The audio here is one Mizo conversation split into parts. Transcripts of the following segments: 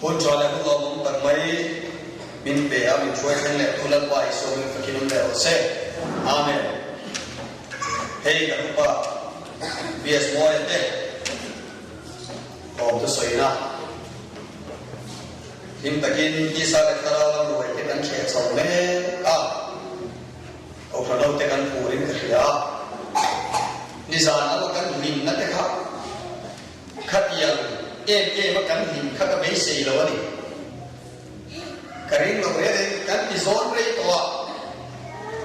Hun tha leh hun lawmawm tak mai min pe a, min hruai thleng leh tu Lalpa Isua min fakin awm leh rawh se. Amen. Hei kan upa BS Mawia te lawm thusawina hlim takin tisa leh thlarau lam ruai te kan hreh chho mek a. Kohhran ho te kan phurin ka hria a, nizan lama kan hlimna te kha khatiang em em a kan hlim kha ka beisei lo a ni. Ka ring lo reng in kan ti zawn rei tawh a,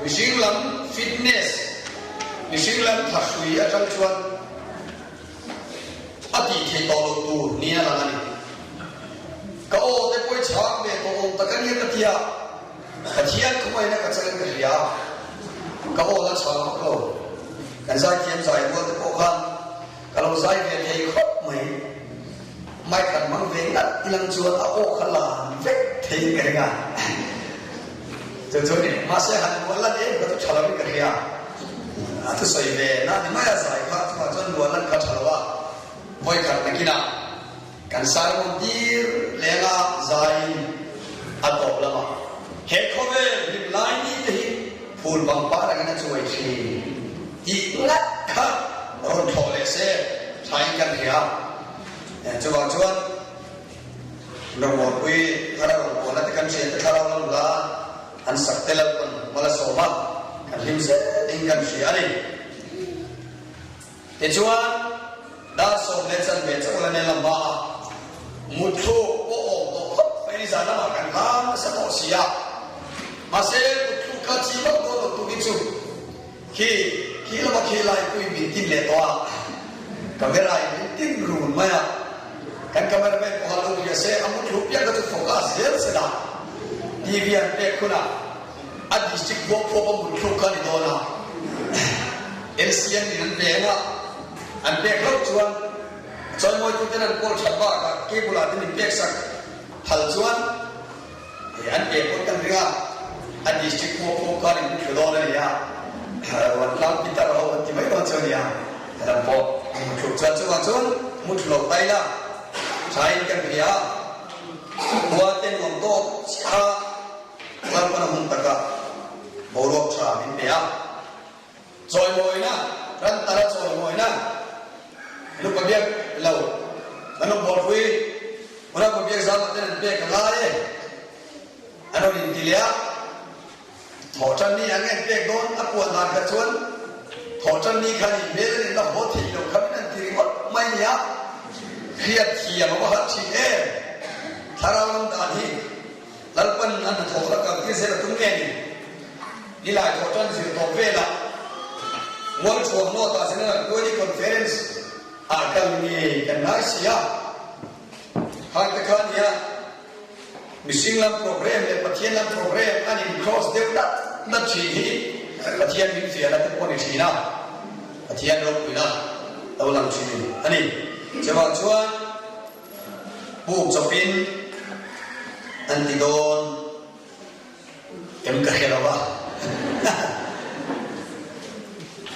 mihring lam fitness, mihring lam thahrui atang chuan a tih theih tawh loh tur nia lang a ni. Ka aw te pawh i chhang ve tawh awm tak a nia ka ti a. Pathian khawngaihna ka changin ka hria a, ka aw la chhang vak lo. Kan zaithiam zai rual te pawh khan ka lo zai ve thei khawp mai. Mic han hmang ve ngat ilang chuan a aw kha lan vek theiin ka ring a. Chu chu ni, mahse han luah lan em kha chu tha lovin ka hria. A thusawi ve na ni mai a zai kha chuvah chuan luah lan kha tha lo a, vawikhat nakinah Kan sermon tir lenga zaiin a tawp lamah he khawvel hlim lai ni te hi phul pangpar angin a chuai thin tih ngat kha rawn thlawh leh se thain kan hria. Chuvang chuan Rawngawlpui thara rawngbawlna te kan hriat te thlarau lam la an sak te Lalpan mal a sawm a, kan hlim zetin kan hria a ni. Tichuan, dar 10:15 chauh la nen lamba a mutthluk pawh awm tawh khawp mai ni zan lamah kan hlam nasa tawh si a. Mahse, mutthluk kha chi vak dawn lo tukin chu khi khi lama khi lai pui min tin leh tawh a, camera in min tin run mai a. Kan cameraman pawh a lo hria se a mutthluk piang kha chu focus zel se la TV an pek hunah A district huap huap a mutthluk kha a ni dawn a, LCM in an pe ang a, an pek hlauh chuan chawimawitu ten an kawl that bakah cable ah te min pek sak phal chuan an pe pawh kan ring a, a district huap huap khan in muthlu dawn a ni a, Ruantlang pitar ho an ti mai dawn chu a ni a, helam pawh mutthluk chuan chuvang chuan muthlu lo ta ila thain kan hria a, khua te nuam tawk chiah a. Lalpana hun taka boruak tha min pe a, chawimawina, ran tara chawimawina, nupa biak lo, kan rawn bawlpui, unaupa biak zama ten an pek a ngai e, an rawn inti leh a, thawhtan ni ang en pek dawn a puan dan kha chuan thawhtan ni khan in hmel an in la haw theih lo kha min an ti ringawt mai nia, hriat thiam a va har thin em, thlarau lam dan hi. Lalpan a hnathawh la kal tir zel a tum nge ni? Nilai thawh tan zir tawp velah Mualchhuah North-ah General Query Conference ah kal ngei kan ngai si a. Khang te kha nia mihring lam program leh Pathian lam program an in cross deuh dat dat thin hi Pathian min fiahna te pawh a ni thin a, Pathian ropuina lo lang thin a ni. Chuvang chuan. Puk chawpin an ti dawn em ka hre lo a,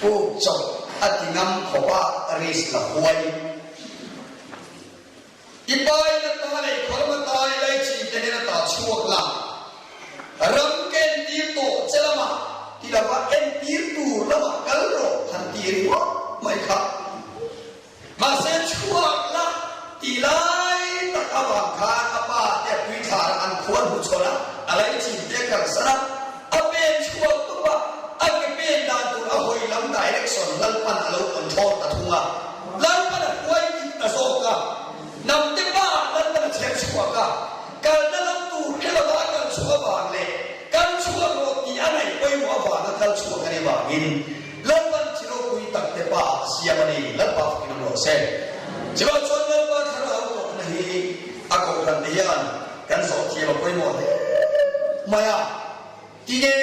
puk chawp a ti ngam khawp a risk la huai. I pai na ta leh khaw lama tai lai chi te nen a ta chhuak la, ram ka entir tawh che lamah ti lova entir tur lamah kal rawh han ti ringawt mai kha. Mahse chhuak la ti lai tak avang khan a pa te a puithlar an khuan hmu chhawn a, a laichin te a kalsan a, a pen chhuak tup a, a ke pen dan tur a hawi lam direction Lalpan a lo control ta thung a, Lalpan a hruai dik ta zawk a, Namte pa ah Lalpan a chher chhuak a, kalna lam tur hre lova a kal chhuah avang leh kal chhuak rawh tih a ngaih pawimawh avanga kal chhuak a nih avangin Lalpan chi ropui tak te pa a siam a ni, Lalpa fakin awm rawh se. Chuvang chuan Lalpa thlarau tawkna hi a kohhran te hian kan zawh thiam a pawimawh hle mai a, ti ngei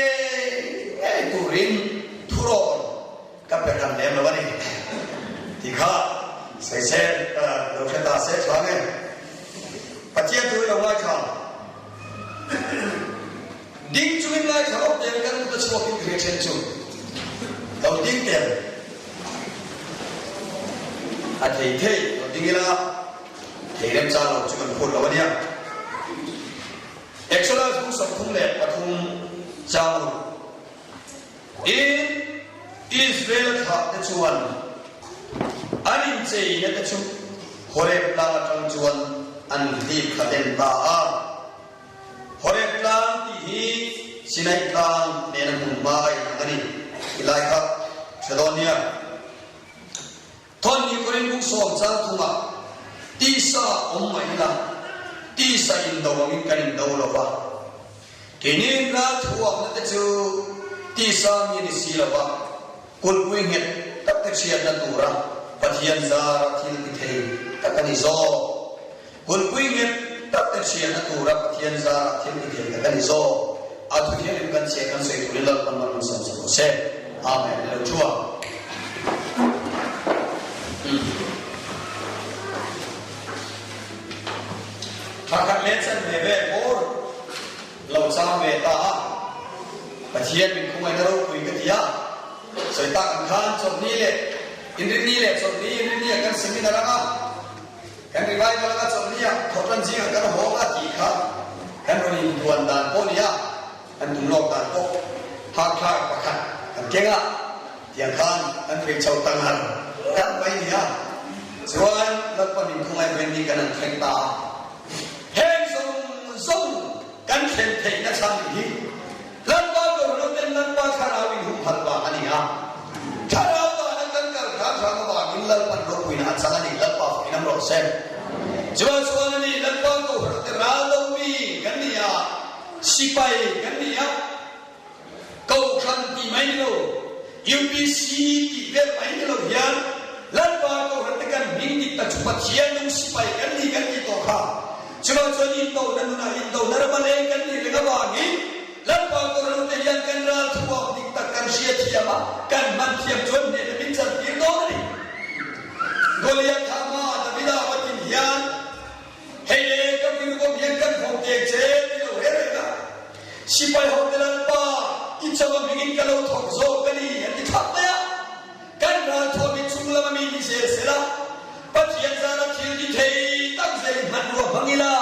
ngei turin thurawn ka pe hran lem lo a ni ti kha sawisel lo hre ta se tha nge. Pathian thu hi lo ngaithla. Ding chungin ngaithla rawh tel kan kut a chhuakin ka hria then chu lo ding tel a thei thei lo ding ila thei remchang lo chu kan phut lo a nia. Exodus bung 33 chang ruk. Tin, Israel thlahte chuan an incheina te chu Horeb tlang atang chuan an hlip thla den ta a. Horeb tlang tih hi Sinai tlang nena hmun hma a inang a ni tih lai kha hre dawn nia. Thawn ni Korin bung sawm chang thungah tisa awm mah ila, tisa indo angin kan indo lo va. Keini ral thuakna te chu tisa mi a ni si lo va, kulhpui nghet tak te chhiatna tura Pathian zara thil ti thei tak a ni zawk. Kulhpui nghet tak te chhiatna tura Pathian zara thil ti thei tak a ni zawk. A thu hianin kan chhiah kan sawi turin Lalpan mal min sawm sak rawh se. Amen. Ni lo chua. Thakhat leh chan ve ve bawr lo chang ve ta a. Pathian min khawngaihna ropui ka ti a. Sawi tak ang khan chawlhni leh inrinni leh chawlhni inrinni ah kan seminar ang a. Kan revival anga chawlhni ah thawhtan zingah kan hawng a tih kha kan rawn inbuan dan pawh a ni a. Kan tum lawk dan pawh hakthlak pakhat kan keng a, tiang khan kan phei chho ta ngar ngar mai ni a. Chuan Lalpa min khawngaih vawiin ni kan han thleng ta a, heng zawng zawng kan thlen theihna chhan hi Lalpa Kohhran ten Lalpa Thlarau in humhalh vang a ni a. Thlarau dana kan kal hram hram avangin Lalpan ropuina a chang a ni, Lalpa fakin am rawh se. Chuan chuan a ni, Lalpa Kohhran te ral lo mi kan ni a. Sipai kan ni a, Kohhran tih mai ni lo, UPC tih vel mai ni lo hian Lalpa Kohhran te kan hming dik tak chu Pathian nung sipai kan ni kan tih tawh kha. Chuvang chuan indona nunah indona rama leng kan nih reng avangin Lalpa Kohhran te hian kan ral thuam dik tak kan hriathiam a, kan hman thiam chuan hnehna min chantir dawn a ni. Goliath hama Davida va tin hian Hei le ka virgawm hian kan vawm deng che ti lo reng reng a, sipai ho te Lalpa i chawm a hmingin ka lo thawk zawk ka ni an ti thlap mai a, kan ralthuam hi chung lama mi ni zel sela, Pathian zara thil ti thei tak zelin hmanrua hmang ila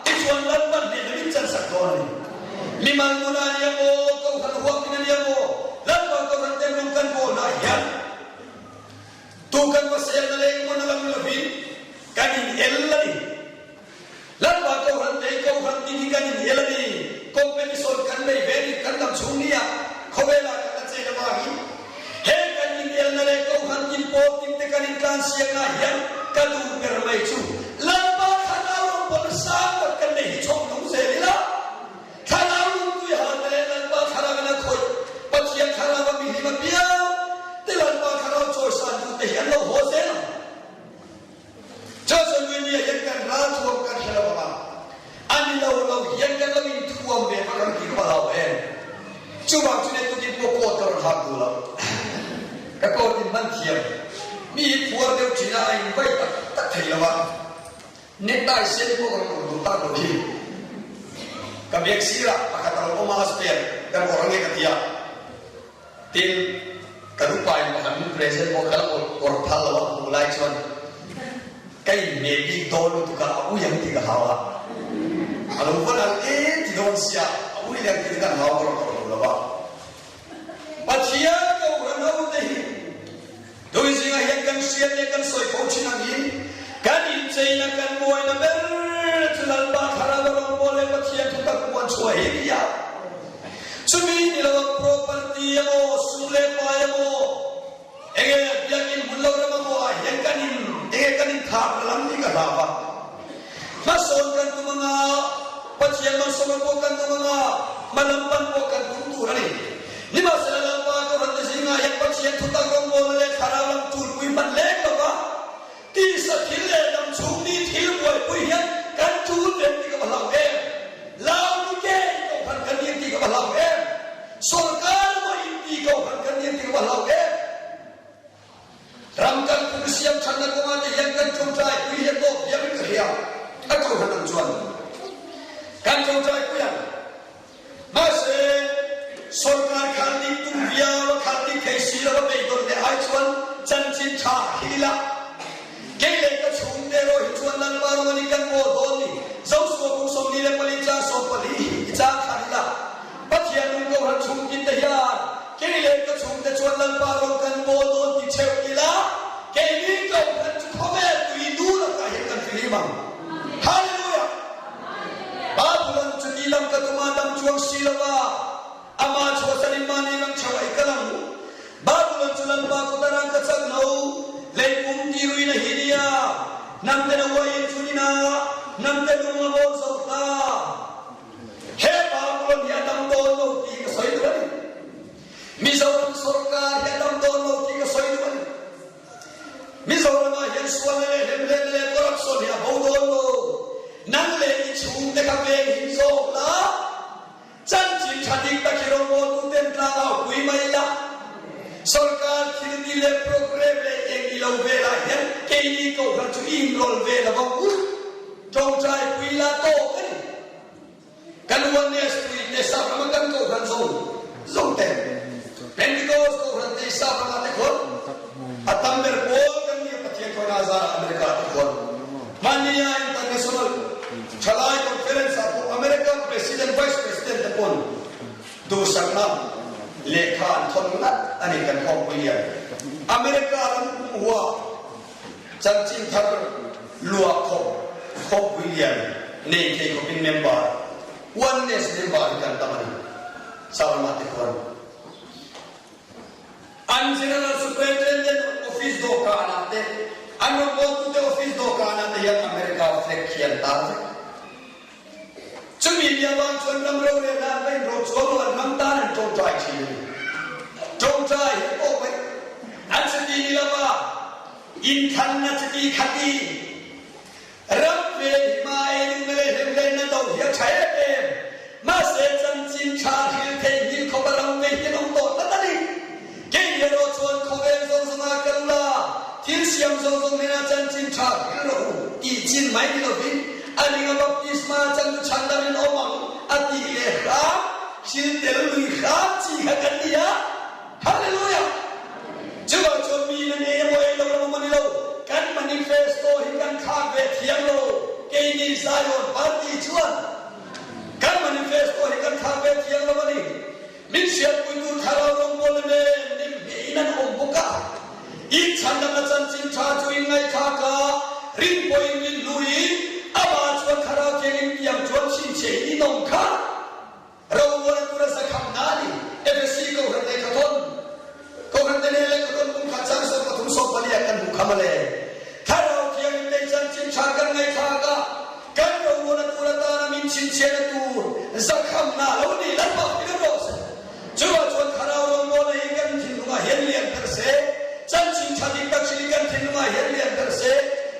tichuan Lalpan hnehna min chansak dawn a ni. Mimal nuna a nia maw, Kohhran huakin a nia maw, Lalpa Kohhran te lung kan bawlnaah hian, Tu kan va selna leng hmun a lang lovin kan in el a ni. Lalpa Kohhran te Kohhran tin hi kan in el a ni. Competition kan nei ve ni kan dam chhung ni ah khawvelah kan la chen avangin he kan in elna leh Kohhran tin pawl tin te kan in tlan siakna ah hian ka duh ber mai chu Lalpa thlarau rawngbawlna sang tak kan nei hi chhawm nung zel ila. Thlarau lungtui hal te leh Lalpa thlarau in a khawih, Pathian thlarau a mihlim a piang te Lalpa thlarau chawisan duh te hi an lo haw zel ang. Church Nui nia hian kan ral thuam kan hre lo ang a, a ni lo lo hian kan lo inthuam ve vak ang tih ka va hlau em. Chuvang chu netukin pawh coat ka rawn hak duh lo. Ka coat in hman thiam mi hi phuar deuh thin a, a invai tak tak thei lo a. Necktie sen pawh ka rawn awrh duh tak lo hi. Ka bag sirah pakhat a lo awm a, a spare kan awrh ange ka ti a. Tin, ka nupa in pakhat min present pawh ka la awrh phal lo a, hmuh lai chuan ka inhmeh bik dawn lutuk a, a ui ang tih ka hlau a. A lo va nalh em ti dawn sia, a ui leh ang tih te kan hlau ka rawn awrh duh lo a. Pathian Kohhran hote hi tui zingah hian kan hriat leh kan sawi fo thin angin kan incheina kan buaina ber chu Lalpa Thlarau a rawngbâwl leh Pathian thutak puan chhuah hi a ni a. Chumi ni loa property emaw, sum leh pai emaw, enge biakinn hmun lo ram emaw ah hian kan in enge kan inthâkna lam hi ka hlau a. Hmasawn kan tum anga, Pathian malsawmna pawh kan tum anga, hmalam pan pawh kan tum tur a ni. Nimahsela Lalpa Kohhran te zingah hian Pathian thutak rawngbawlna leh thlarau lam tulpui hman lek lova tisa thil leh lam chhung ni thil buaipui hian kan tul vek tih ka va hlau em? Laodikei Kohhran kan ni ang tih ka va hlau em? Sorkar emaw inti Kohhran kan ni ang tih ka va hlau em? Ram kan phung siam thatna kawngah te hian kan tawngtai pui hi a tawp diam in ka hria. A kohhran ang chuan kan tawngtai pui ang. Mahse, sorkar khal dik tum viau a khal dik thei si lo a beidawn leh ai chuan chanchin tha hi ila. Kei leh ka chhungte erawh hi chuan Lalpa rualin kan aw dawn ni. Joshua kum 42. chuan Lalpa rawn kan bawl dawn ti theuh ila, keini Kohhran chu khawvel tui nu lakah hian kan fihlim ang. Hallelujah! Babulon chu ti lam ka tum a dam chuang si lo a, amah chhuahsan in mahni lam theuh a i kal ang. Babulon chu Lalpa kut a rang ka chak lo, lei pum ti ruin a hi nia, hnam ten a uai in chun in a, hnam te lung a bawl zo ta. He Babulon hi a dam dawn lo tih ka sawi duh a ni. Mizoram sorkar hi a dam dawn lo tih ka sawi duh a ni. Mizoramah hian sualna leh hlemhletna leh corruption hi a bo dawn lo. Nang leh i chhungte kha veng him zawk la, chanchin tha dik tak hi rawngbawltuten tlangau pui mai la. Sorkar thil ti leh programme leh eng i lo velah hian keini kohhran chu i inrawl ve lo vang u. Tawngtai pui la tawk a ni. Kan Oneness pui te sap rama kan kohhran zawng zawng te, Pentecost kohhran te sap rama te khawn a tam ber pawl kan nia Pathian khawn azarah America te khawn hmania International Thalai Conference ah pawh America President Vice President te pawn duhsakna lehkha an thawn ngat a ni kan khawmpui lian America ram pumhua Chanchin thar luah khawp khawpui lian nei thei khawpin member, Oneness member hi kan tam a ni. Sarma te khuan an General Superintendent office dawhkanah te, an rawngbawltute office dawhkanah te hian America flag khi an tar vek. Chumi ni avang chuan ram rorelna an va inrawh chuang lo, an ram tan an tawngtai thin a ni. Tawngtai hi pawh mai an chiti ni lova inthanna chiti khati ram ve hi hma ei duhna leh hlemhlenna do hi a tha em em. Mahse chanchin tha hril theihnghilh khawp a ram ve hi an awm tawh tlat a ni. Kei erawh chuan khawvel zawng zawnga kal ula, thil siam zawng zawng hnenah chanchin tha hril rawh u tih chin mai ni lovin, a ringa baptisma chan chu chhandam in awm ang a tih leh hram, hril tel lui hram chi kha kan ni a. Hallelujah! Chuvang chuan mi in an ei emaw ei lo lam awm a ni lo, kan manifesto hi kan thlak ve thiam lo, keini Zion party chuan kan manifesto hi kan thlak ve thiam lo a ni. Min hriatpuitu thlarau rawngbawlna nen nemhnehin an awm bawk a. In chhandamna chanchin tha chu in ngaihthlak a, rin pawhin min hluin, amah chuan thlarau thiangin tiang chuan chhinchhiahin in awm kha. Romuana tura zakhamna a ni. Efesi Kohhran lehkhathawn, Kohhran te nen lehkhathawn kum khat chang 13 40 ah kan hmu kha mawle. Thlarau thiangin lei chanchin tha kan ngaihthlak a, kan romuana tur atana min chhinchhiahna tur zakhamna lo ni Lalpa hrilh rawh se. Chuvah chuan thlarau rawngbawlna hi kan thinlungah hian lian ber se, chanchin tha dik tak hrilh hi kan thinlungah hian lian ber se,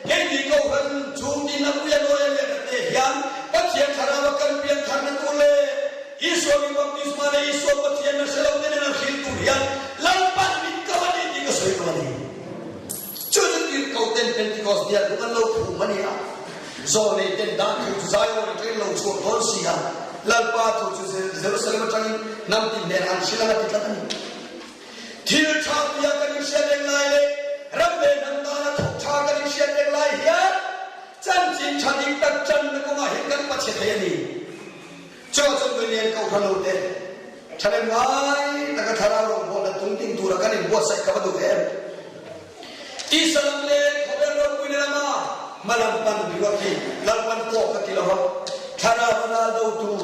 keini Kohhran chhungtin a puia nawi a lian ate hian Pathian thlaraua kan pian tharna tur leh Isua mi baptisma leh Isua Pathianna hre lo te nena hrilh tur hian Lalpan min ko a ni tih ka sawi duh a ni. Chu chu tirhkoh ten Pentecost bial lung an lo phum a ni a, zawlnei ten dan thu chu Zion atangin lo chhuak dawn si a, Lalpa thu chu Jerusalem atangin hnam tin nen an hrilh ang a ti tlat a ni. Thil tha tia kan inhriat reng lai leh ram leh hnam tana thawk tha kan inhriat reng lai hian chanchin tha dik tak tanna kawngah hian kan pachhe thei a ni. Chuvang chuan William Kohhran ho te thahnem ngai taka thlarau rawngbawlna tung ding tura kan inbuatsaih ka va duh em? Tisa lam leh khawvel ropuina lama hma lam pan ringawt hi Lalpan tawk ka ti lo va, thlarau a ral do tur,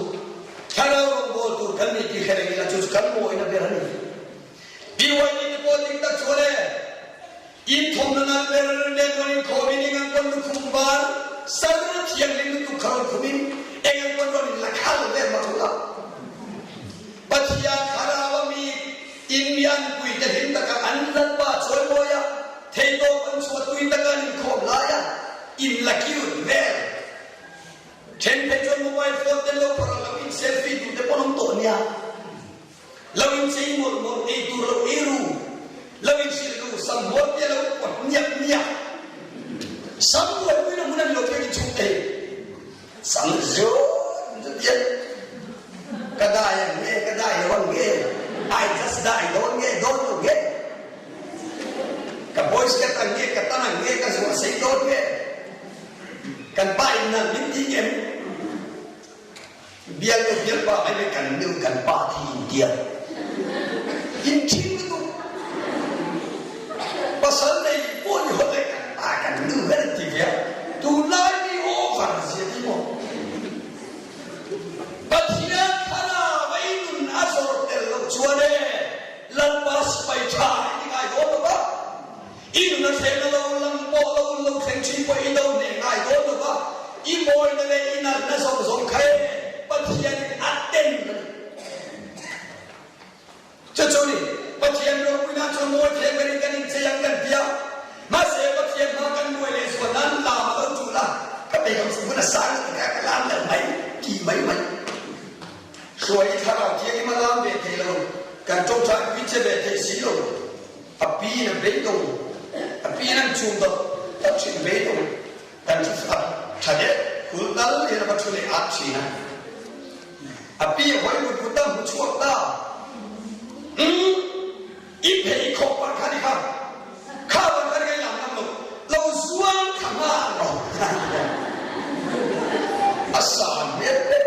thlarau rawngbâwl tur kan nih tih hre reng ila chu chu kan mawina ber a ni. BYD te pawh dik tak chuan e, In thawmna nan ber nen rawn inkhawmin eng ang pawn lukhum var sar thianghlim lutuk kha rawn khumin eng ang pawn rawn inla khal vel mah ula. Pathian thlarau a mi in mi anpui te hlim taka an Lalpa chawimawi a, theitawp an chhuah tui taka an inkhawm lai a, inla cute vel. Then phei chuan mobile phone te lo phawrh a lo in selfie duh te pawn awm tawh nia. Lo in chei mawlh mawlh, ei tur lo ei ru, lo in hrilh ru, sam hmawr te lo pawt niak niak. Sam buaipui na hmun a ni lo biakin chhung te hi sam zawt zawt hian ka dai ang nge, ka dai lo ang nge, I just dai dawn nge, dawn lo nge, ka boys cut ang nge, ka tan ang nge, ka zuah sei dawn nge, kan pa in nal min ti ngem. Bialnu bialpa mai mai kan nu kan pa thi in tiang in ṭhing lutuk. Pasal nei pawh ni hawt le kan pa kan nu ber an ti ve a, tunlai mi over zia ti maw? Pathian thlarau a i nun a zawr tel loh chuan e Lalpa sipai tha i ti ngai dawn lo va, i nun a thleng a lo lang pawh lo lo thleng thin pawh i do hneh ngai dawn lo va, i mawina leh i nalhna zawng zawng kha e Pathianin a ten a ni. Chu chu ni, Pathian ropuina chu mawi thei berin kan inchei ang kan ti a, mahse Pathian hma kan buai leh zual nan lam a lo tul a, ka beidawng chu hmun a sang lutuk a, ka lam lo mai ti mai mai. Hruai i thlarau thianghlim a lam ve thei lo, kan tawngtai pui che ve thei si lo, a pi in a beidawng, a pi in an chum dawt dawt thin beidawng, kan thu a tha deuh hul tal hian a va thu leh at thin a. A pi a hawi mut mut a, hmu chhuak ta. Umm, i pheikhawk pah kha ni kha. Kha vang khan ka lam ngam lo. Lo zuang thla nghal rawh. A san hmel hle.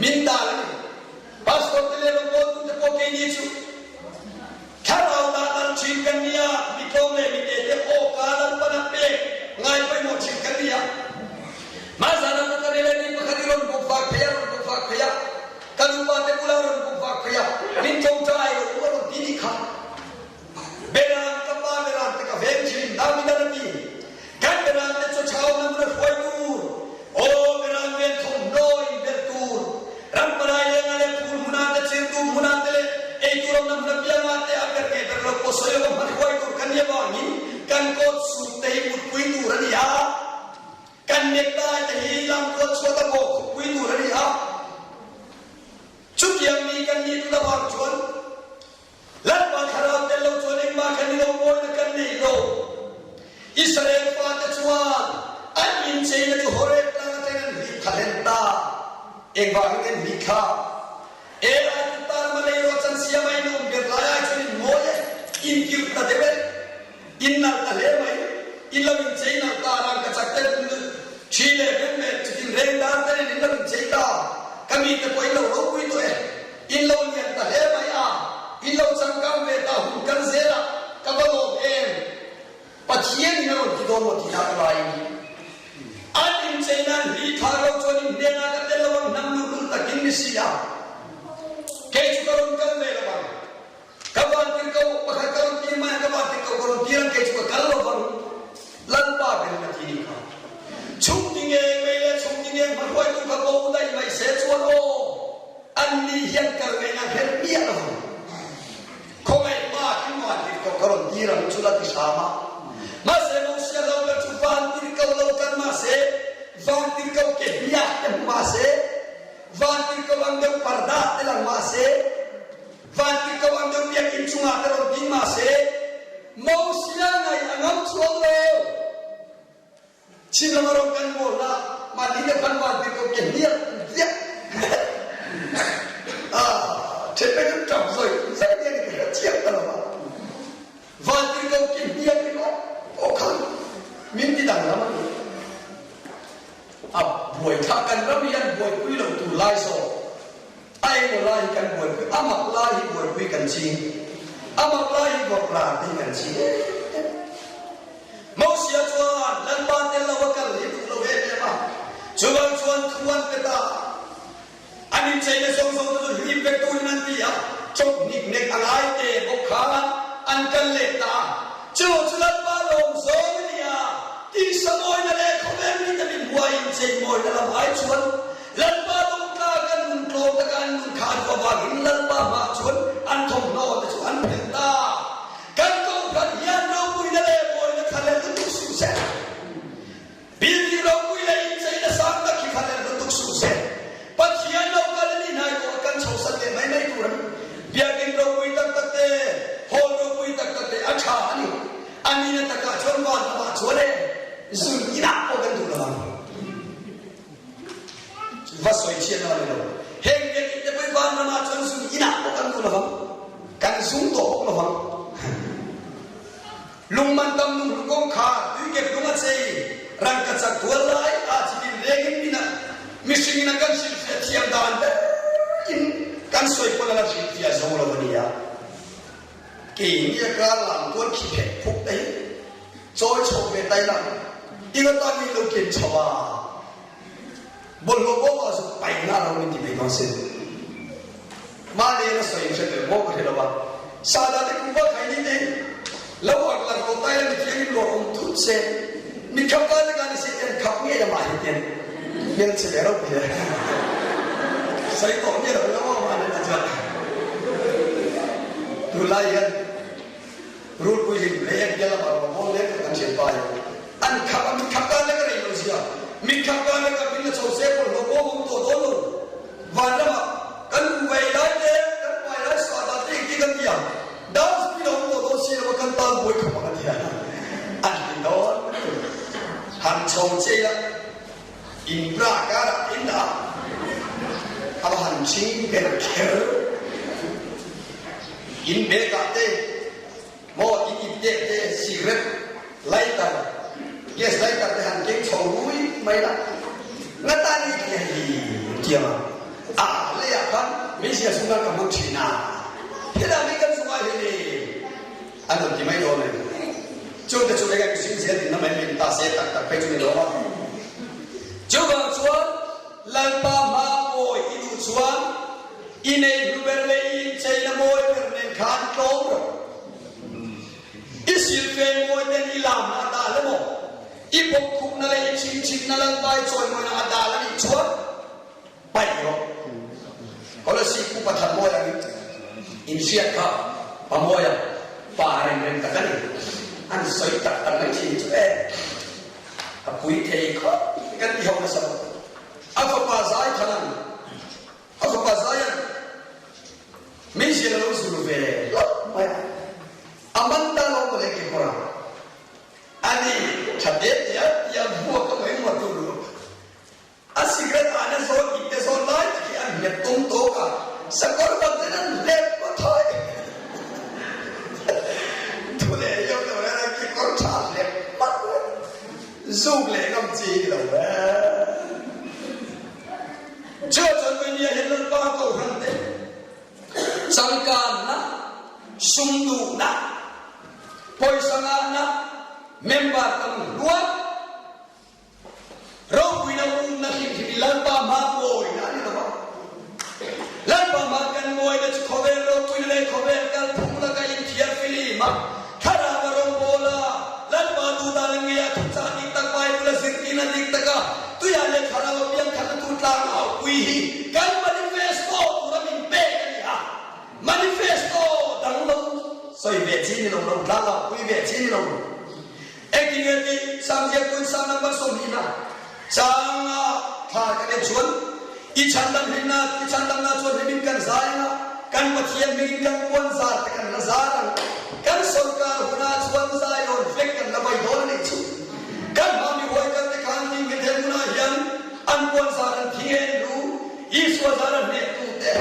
Min dal a ni. Pastor te leh rawngbawltu te pawh keini chu Thlarau dah dal thin kan ni a, mi tlawm leh mi te te aw ka Lalpan a pek ngai pawimawh thin kan ni a. Hmaizan ah ka rel a ni pakhat i rawn buk vak phei a, rawn buk vak phei a, ka nupa te bulah rawn buk vak phei a, min tawngtai lo u a rawn ti nih kha. Beran ka pa beran te ka veng thin, Davidan a ti. Kan beran te chu chau na hmun a hruai tur, aw beran ven thawmhnaw in belh tur, ram palai lenga leh phul hmuna te chirtu hmuna te leh eitur awmna hmun apianga te a ber nge ber lo pawh sawi lova hman hruai tur kan nih avangin kan kawt sut te hi mutpui tur a ni a, kan necktie te hi lamtual chhuat a bawk khupui tur a ni a. Chutiang mi kan nih tut avang chuan Lalpa thlarau tel lo chuan engmah kan i lo mawina kan nei lo. Israel fate chuan an incheina chu Horeb tlang atangin an hlih thla hlen ta. Engvangin an hlih thla? E Aigupta rama leirawh chan siama in awm ber lai ai chuan in mawi e, in kirh ta deuh e, in nalh ta hle mai, in lo inchei nalh ta, rangkachak te ṭhi leh beng leh chitin reng dar te nen in lo inchei ta, ka mite pawh in lo ropui tawh e. In lo lian ta hle mai a, in lo changkang ve ta hun kal zel a, ka va lawm em? Pathian in a rawn ti dawn maw tih nak laiin an inchei nan hli thar lo chuan in hnenah ka tel lo ang hnam luhlul takin ni si a, kei chu ka rawn kal ve lo ang. Ka vantir ko pakhat ka rawn tir mai ang, ka vantir ko ka rawn tir ang, kei chu ka kal lo vang. Lalpa ber in a ti nih kha. Chhungti ngei mai leh chhungti ngei hmahruaitu kha bo daih mai se chuan aw, Anni hian kal ngaihna hre miah lo vang. Khawngaih pa khi vantir ko ka rawn dir ang chu la ti hram a. Mahse Mosia lo kal chu vantir ko lo kal mahse vantir ko ke hmiah te hmu mahse vantir ko ang deuh parda te lang mahse vantir ko ang deuh biakinn chungah te rawn ding mahse Mosia ngaih a ngam chuang lo. Chin lam a rawng kan mawl na mahni te khan van ti ko ke hniak viak a then pe kan tap zoi zai te ni ka chiak ta lo ma van ti ko ke hniak ni ko o khan min ti dang lam ani a buai tha kan ram hian buai pui lo tur lai so a emaw lai hi kan buai pui a mak lai hi buai pui kan ching a mak lai hi vawk ran te hi kan ching em em Mosia chuan Lalpa tel lo a kal hi duh lo em em a, chuvang chuan thu an pe ta a. An incheina zawng zawng te chu hlip vek turin an ti a, chawp hnik nek a ngai te bawk khan an kal leh ta a. Chu chu Lalpa lawm zawng a ni a, tisa mawina leh khawvel mite min hua inchei mawina lam ai chuan Lalpa lawmtlak an nun tlawm taka an nun kha a duh avangin Lalpa hmaah chuan an thawmhnaw te chu an phelh ta. Kan kohhran hian ropuina leh mawina thlalel lutuk suh se. Building ropui leh incheina sang tak hi thlalel lutuk suh se. Pathian lo kal a ni hnai tawh a kan chhosan leh mai mai tur a ni. Biakinn ropui tak tak te, hall ropui tak tak te a tha a ni. A nihna takah chuan van lamah chuan e zun inah pawh kan duh lo ang. Va sawi chhiat a ni lo. Heng biakinn te pawh hi van ramah chuan zun inah pawh kan duh lovang. Kan zung tawh bawk lovang. Lungman tam lunghlu kawngkhar tuikep lung a chei rangkachak tual lai a chitin lengin min a mihring in a kan hrilhfiah thiam dan ber in kan sawi pawn a la hrilhfiah zo lo a nia. Keini a kar lam tuan khi phek phuk te hi chawi chho ve tai la, ing atan min lo ken chho a, bawlhhlawh bawk ah zuk pai nga lo min ti mai dawn sin. Mahni in a sawi in hre tel maw ka hre lo a, Sahdah te kum vak hai ni te lo ak lak lo tai la mi thiang in lawr awm thut se, mi khap lai te khan i si en khap ngei a mah hi ten hmelchhe ve ropui e. Sawi tawh nge lo lo a mahni te chuan tunlai hian Rulpui hlim leh en bial lamah rawn hawn leh kan thian pa hi an khap a, mit khap kan lek a rei lo zia, mit khap kan lek a min la chho se bawlhhlawh pawh awm tawh dawn lo. Vanramah kan kuhva ei lai te, kan pai lai suah dan te engtin kan ti ang? Dustbin a awm tawh dawn si lo a, kan tan buai khawp ang a ti a, an ti dawn lutuk. Han chho che ila, in bra karah in dah a, a va han ching ber kher. In bag ah te, maw in ipte te cigarette lighter, gas lighter te han keng chho rui mai la, nga tan i tih hei tiang a a lei ah khan hmeichhia sum nan ka hmang thin a, helai mi kan zung ah hian e an rawn ti mai dawn a ni. Chungte chu eng mihring zel dinna mai min ta se tak tak phei chu ni lo a. Chuvang chuan Lalpa hma mawi i duh chuan I nei hlu ber leh i incheina mawi ber nen khan tlawm rawh. I silfen mawi ten i lamna a dal emaw, i bawkkhupna leh i chhingchhitna Lalpa i chawimawina a dal a nih chuan paih rawh. Kolosih Pu Pathan Mawi angin inhriat kha Pa Mawia pa reng reng tak a ni. An sawi tak tak mai thin chu e, a pui thei khawp kan ti ho nasa bawk. A fapa zai than ang. A fapa Zion meizial a lo zul ve hlauh mai a, a man ta lo mawle ke kawr a, ani tha te te a tia hmuak a mai maw tur lo. A cigarette ahna zawn ipte zawn lai tak hi an hlep tum tawk a, sakawr bang ten an hlep maw thawi. Thu leh hiau lo hian a kekawr tha hlep hmak mai. Zuk leh ngam chi hi ni lo ve. Chua chuan Mania hian Lalpa Kohhran te changkanna, sum duhna, pawisa ngahna, member tam hluat, ropuina umna hrim hrim hi Lalpa hma mawina a ni lo a. Lalpa hma kan mawina chu khawvel ropuina leh khawvel kalphung laka inthiar filim a, Thlarau a rawngbawl a, Lalpa duhdan a ngei a, thuchah dik tak Bible a zirtirna dik taka tuiah leh thlarau a piangthatna tur tlang aupui hi kan manifesto tura min pek a ni a, manifesto dang lo sawi ve chi ni lo lo, tlang aupui ve chi ni lo. Engtin nge tih Samziak tun Sam number 20 na changa thla kan en chuan i chhandam hlimna i chhandamna chuan hlimin kan zai anga kan Pathian hmingin kan puan zar te kan la zar ang kan sorkar hunah chuan zaiawn vek kan la vai dawn a nih chu kan hma mi huai kal te khan ding nghet hel hunah hian an puan zar an thing en lu Isua zar a hneh tu te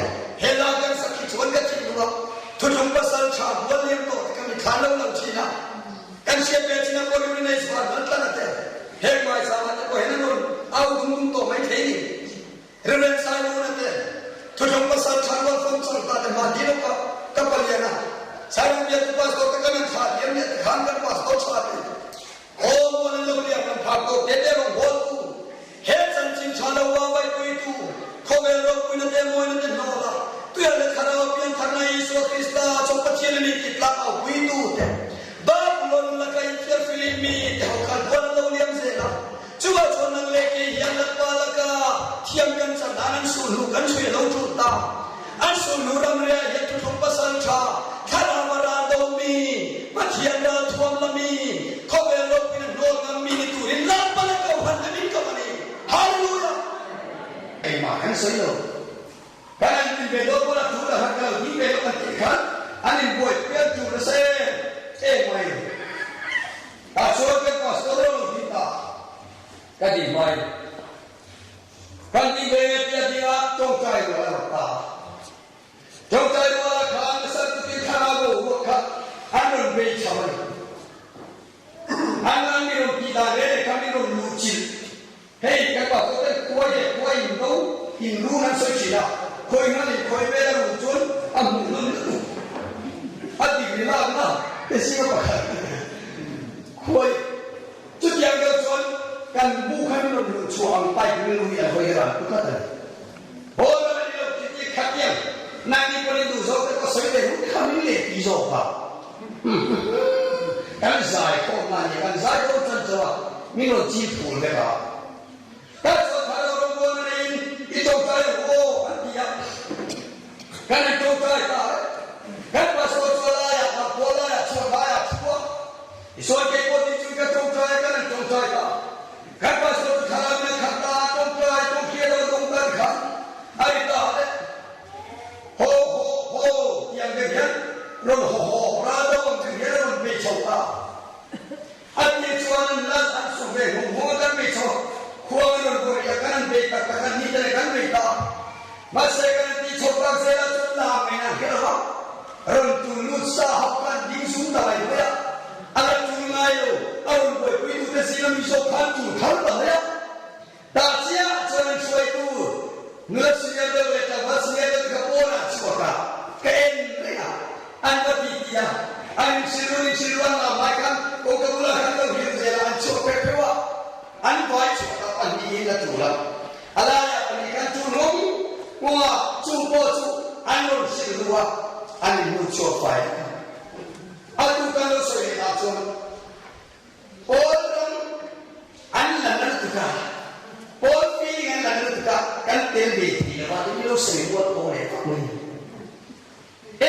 hela kan sak hi chuan ka thinlung a thutlung pasal tha hual liam tawh te ka mithlan lo lang thin a. Kan hriat ve chinah pawh Urinay chhuan hman tlat a tel. Heng hmaizamah te pawh hian an rawn au dum dum tawh mai thei ni. Reverend Sailuna te, Thuthlung pasal tha rual fawm chang ta te hma dil awk a ka palian a, Sairang bialtu pastor te kan an thlah diam leh te khan kan pastor tha te aw mual an lo liam kan phak tawk te te rawn hawl tu He chanchin tha lo a vaihpuitu, khawvel ropuina te mawina te hnawl a, tuia leh thlarau a piantharna Isua Krista chaw Pathian a ni tih tlak au puitu te, Babulon laka inthiar filim mi te ho khan huan an lo liam zel a, chuvah chuan nang leh kei hian Lalpa laka thiam kan chan nan an sulhnu kan chhui a lo tul ta. An sulhnu ramriah hian thuthlung pasal tha, thlarau a ral do mi, Pathian ral thuam la mi, khawvel ropuina hnawl ngam mi ni turin Lalpa leh Kohhran te min kawm a ni. Hallelujah! Engmah kan sawi lo. Kan an ti ve dawn pawn a tu lah khan ka lo ti ve lo kan tih khan an inbuai pial tur nasa em em mai. Tah chuan kan pastor lo lo ti ta ka ti mai. Kan ti ve tia dingah tawngtai rual a rawt ta. Tawngtai ruala khan nasa tukin thlarau boruak kha an rawn vei chho a ni. An an mi rawn tih dan reng reng kha min rawn luh chilh. Hei kan pastor ten khuai leh khuai in do in run an sawi thin a, khawi ngan in khawi vel a ruh chuan a hmuh hlun lutuk. A dik ni lak. Te zinga pakhat khuai chutiang deuh chuan kan bu kha min rawn luh chhuah ang pipe rilru hi an hawi ran pu tlat a ni. Haw ram a ni lo tih tih khat hian nangni pawhin in duh zawk te pawh sawi ve hun kha min leh ti zawk a. Kan zai khawm a nia, kan zai dawn chuan chaw a min rawn chil phul vek a. Kan chuan thar lo rawngbawlna neiin i tawngtai ang u aw an ti a. Kan in tawngtai ta e. Kan pastor chu a laiah lampual laiah chhuan laiah a thu a. Tichuan kei pawh tin chu ka tawngtai a, kan in tawngtai ta. Kan pastor chu thlarau in a khat ta a, tawngtai tawngkhia lo dawng tan khan a ri ta e. Haw haw haw ti ang deuh hian rawn haw haw ral do ang deuh hian a rawn bei chho ta. A ti chuan an lal an sawm ve hung hung a, kan bei chho khuang an rawn bawrh i a, kan an bei tak tak a, ni te leh kan bei ta. Mahse kan an tih chho tak zel ah chuan lam in an hre lo va, rawn tul lut sa hauh kha an ding zum ta mai mai a, a la tul ngai lo, a rawn buaipui tu te zinga mi zawk kha an tul thar ta mai a. Tah chiah chuan an hruaitu nula senior deuh leh tlangval senior deuh te kha pawnah chhuak a, ka en reng a, an va ti ti a, an inhrilh run inhrilh ru an lam lai khan kawngka bulah khan lo hrilh zel a, an chhuak pheuh pheuh a, an vai chhuak a pahnihin a tul a, a laiah pahnih khan tul rawng rawng a, chung pawh chu an rawn hrilh ru a, an inhnu chhuak fai vek a. A tu kan lo sawi leh ah chuan Pawl ram an la na lutuk a, pawl feeling an la na lutuk a, kan tel ve thei lo a, tin lo sawi rual pawh leh vak mai.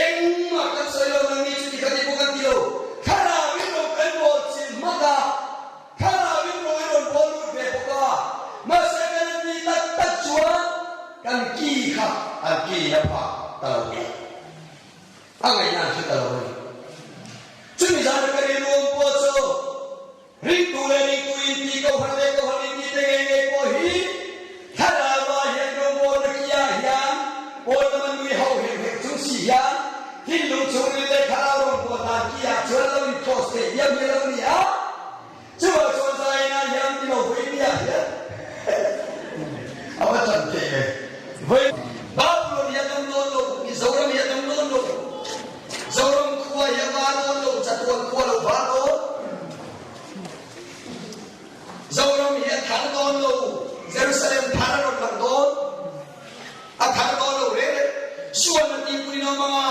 Engmah kan sawi lo nang ni chuti kha ti pawh kan ti lo, thlarau in rawn kan bawl chin hmak a, thlarau in rawn i rawn bawl lut ve bawk a, mahse kan an tih tak tak chuan kan ki kha an ki in a phah ta lo a. A ngaihna an hre ta lo a ni. Chumi zana ka rilru awm pawh chu ringtu leh ringtu inti, kohhran leh kohhran inti te ngei ngei pawh hi thlarau ah hian rawngbawlna kiah hian pawl lama nui ho heuh heuh chung si hian thinlung chhungril leh thlarau rawngbâwl dan kiah chuan lo in cross theih diam hi a lo ni a. Chuvang chuan zaina hian ni lo vawi nia hian a va chan theih ve. Vawi Babulon hi a dam dawn lo, Mizoram hi a dam dawn lo, Zoram khua hi a var dawn lo, chatuan khua lo var dawn. Zoram hi a thar dawn lo, Jerusalem thar a rawn lang dawn. A thar dawn lo reng reng. Suan a tihpui lo mang a,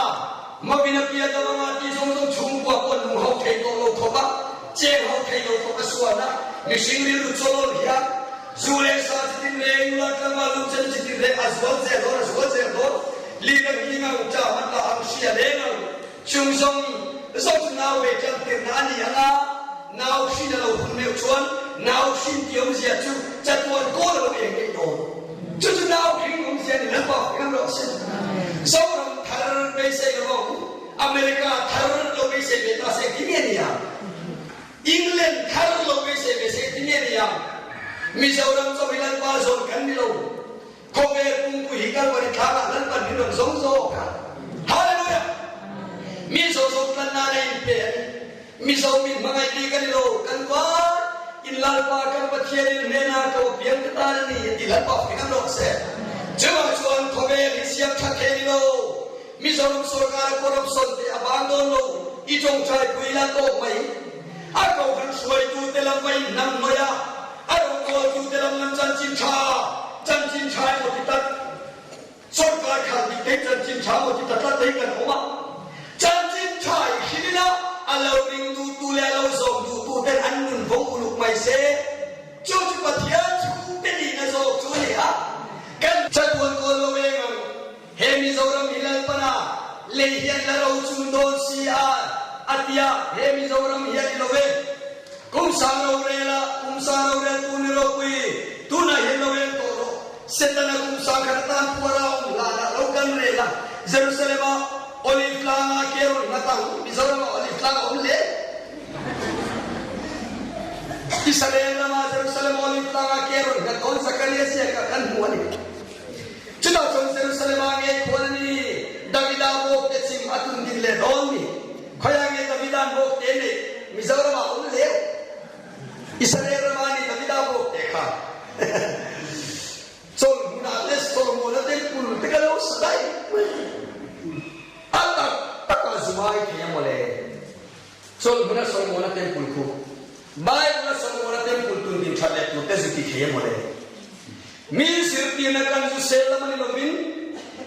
Mawin a pian lo ang a tih zawng zawng chhungkua pawh nung ho thei tawh lo khawp a, cheng ho thei lo khawp a suan a, mihring rilru chawlawl hian zu leh sa chi tin reng, nula tlangval lung chen chi tin reng a zual zel dawn, a zual zel dawn. Lira nghing ang, ṭa hmata ang, hria reng ang, chung zawng zawng chu nau ve ṭang tirna a ni ang a, nau hrin a lo hun meuh chuan nau hrin tih awmzia chu chatuan kawl a lo eng ngei dawn. Chu chu nau hring awmzia ni Lalpa fak rawh se. Zoram thar beisei lo ang, America thar lo beisei ve ta se engtin nge ni ang? England thar lo beisei ve se engtin nge ni ang? Mizoram chauh hi Lalpa zawn kan ni lo. Khawvel pumpu hi Kalvari thlangah Lalpan min rawn zawng zawk a. Hallelujah! Mi zawng zawng tlanna a inpe a ni. Mizo min hmangaih bik a ni lo, kan var in Lalpa kan Pathian in hnenah ka va piang ta tan a ni a ti Lalpa fing an rawh se. Chuvang chuan khawvel hi siam tha thei ni lo, Mizoram sorkar a corruption te a bang dawn lo, i tawngtai pui la tawk mai. A kohhran hruaitu te lam va in hnam hnawih a, a rawngbawltu te lam lam chanchin tha, chanchin tha emaw ti tak, Sorkar kha dik thei chanchin tha maw ti ta tlat thei kan awm a, chanchin tha i hrilh ila a lo ring duhtu leh a lo zawm duhtu ten an nun vawng uluk mai se, chu chu Pathian chhungte nihna zawk chu a ni a, kan chatuan kawl lo eng ang, he Mizoram hi Lalpana lei hian la ro chung dawn si a, a ti a, he Mizoram hian i lo e. Kum sang rorel a, kum sang rorel tu ni ropui, tunah hian lo eng tawh rawh. Setana kum sang khat atan puar a awm hlanah lo kal rel a, Jerusalem ah Olive tlang ah ke rawn nghat ang, Mizoram ah Olive tlang a awm hle. Israel ram ah Jerusalem Olive tlang ah ke rawn nghat dawn Zakaria ziak ah kan hmu a ni. Chutah chuan Jerusalem ah ngei khuan a ni, Davida bawk te chim a tun ding leh dawn ni. Khawiah nge Davida'n bawk te neih? Mizoram ah awm leu. Israel rama ni Davida bawk te kha chawlhmunah te Solomona temple te ka lo sa daih mai. A tak tak ah zumai thei a mawle. Chawlhhmuna Solomona Temple khu Bible-a Solomona Temple tun din that leh tur te zu ti thei emaw le? Mi zirtirna kan zu sel lam a ni lovin,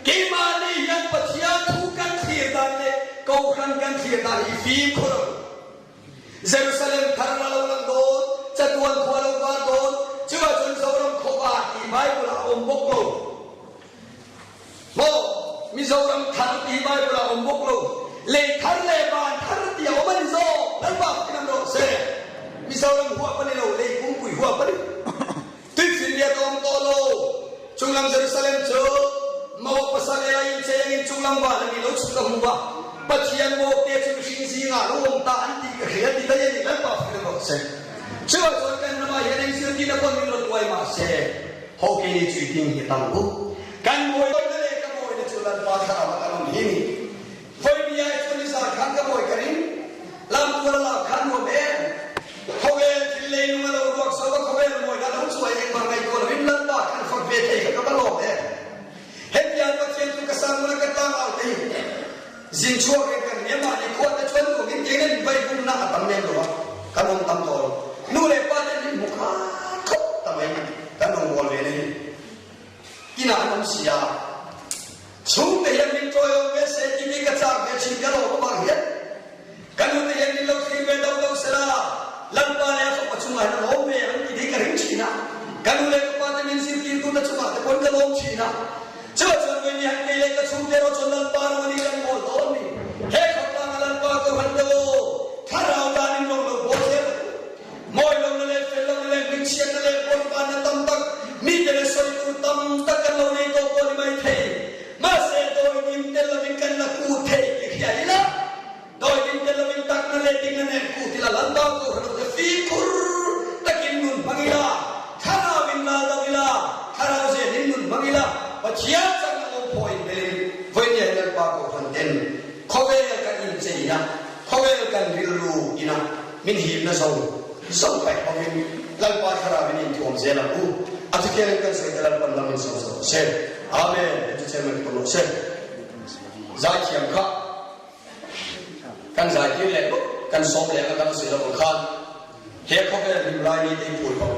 keimahni hian Pathian thu kan thlir dan leh Kohhran kan thlir dan hi fimkhur ang u. Jerusalem thar a lo lang dawn, chatuan khua a lo var dawn, chuvah chuan Zoram khawpa tih Bible-ah a awm bawk lo. Maw? Mizoram thar tih Bible-ah a awm bawk lo. Lei thar leh van thar tih a awm a ni zawk. Lalpa fakin am rawh se. Mizoram huap a ni lo, lei pumpui huap a ni. Tuifinriat a awm tawh lo. Chunglam Jerusalem chu Mawk pasal ela inchei angin chunglam van a ni lo chhuk ka hmu a, Pathian mawkte chu mihring zingah lo awm ta an tih ka hria ti daih a ni. Lalpa fakin am rawh se. Chuvah chuan kan ramah hian eng zirtirna pawn min rawn uai mah se, ho keini chu i ding hi tam u. Kan mawina leh ka mawina chu Lalpa thlarau a kan awm hi ni. Vawi ai chuan i zar khan ka mawi ka ring. Lamtual a lak khan nuam em? Khawvel thil leilung a lo ruak zo va, khawvel mawina lo chuai engmah ngaihtuah lovin Lalpa khan fak ve thei kha ka va lawm em? Hetiang Pathian chu ka sang huna ka tlang au thei. Zin chhuak reng kan nia mahni khuat te chuan nuamin keina in vai bumna a tam lem lo va, kan awm tam tawh lo. Nu leh pa ten min hmu khan khawp ta mai kan rawngbâwl ve na hi. Inah an awm si a. Chhungte hian min ṭawiawm ve se timi ka chak ve ṭhin ka lawm avang hian ka nute hian min lo thlir ve do do sela, Lalpa leh a fapa chungah hian a lawm ve ang tih hi ka ring ṭhin a. Ka nu leh ka pa te min zirtirtute chungah te pawn ka lawm ṭhin a. Chuvah chuan vawiin hian kei leh ka chhungte erawh chuan Lalpa ram a ni kan mawl dawn ni. He khawtlanga Lalpa ko han deuh aw, thlarau danin rawng lo bawl zel ang u. Mawi lohna leh fel lohna leh hmingchhiatna leh pawlpanna tam tak, mite leh sawi tur tam tak kan lo nei tawh pawh ni mai thei. Mahse, dawidim tel lovin kan la kut thei tih hria ila, dawidim tel lovin takna leh dikna nen kut ila, Lalpa Kohhran ho te fimkhur takin nun hmang ila, thlarau in ral do ila, thlarau zelin nun hmang ila, Pathian chakna awm phaw in belin vawinia hi Lalpa Kohhran ten khawvel kan incheina, khawvel kan rilru ina, Min himna zo zo paih hovin Lalpa Thlarauin in thuam zel ang u. A thuthiangin kan sawi te Lalpan lam in sawm zo rawh se. Amen. Kan chu chairman ka rawh se. Zaithiam kha kan zaitir leh bawk kan sawm leh anga kan sawi lo ang khan he khawvel hlim lai ni te i phul bawk.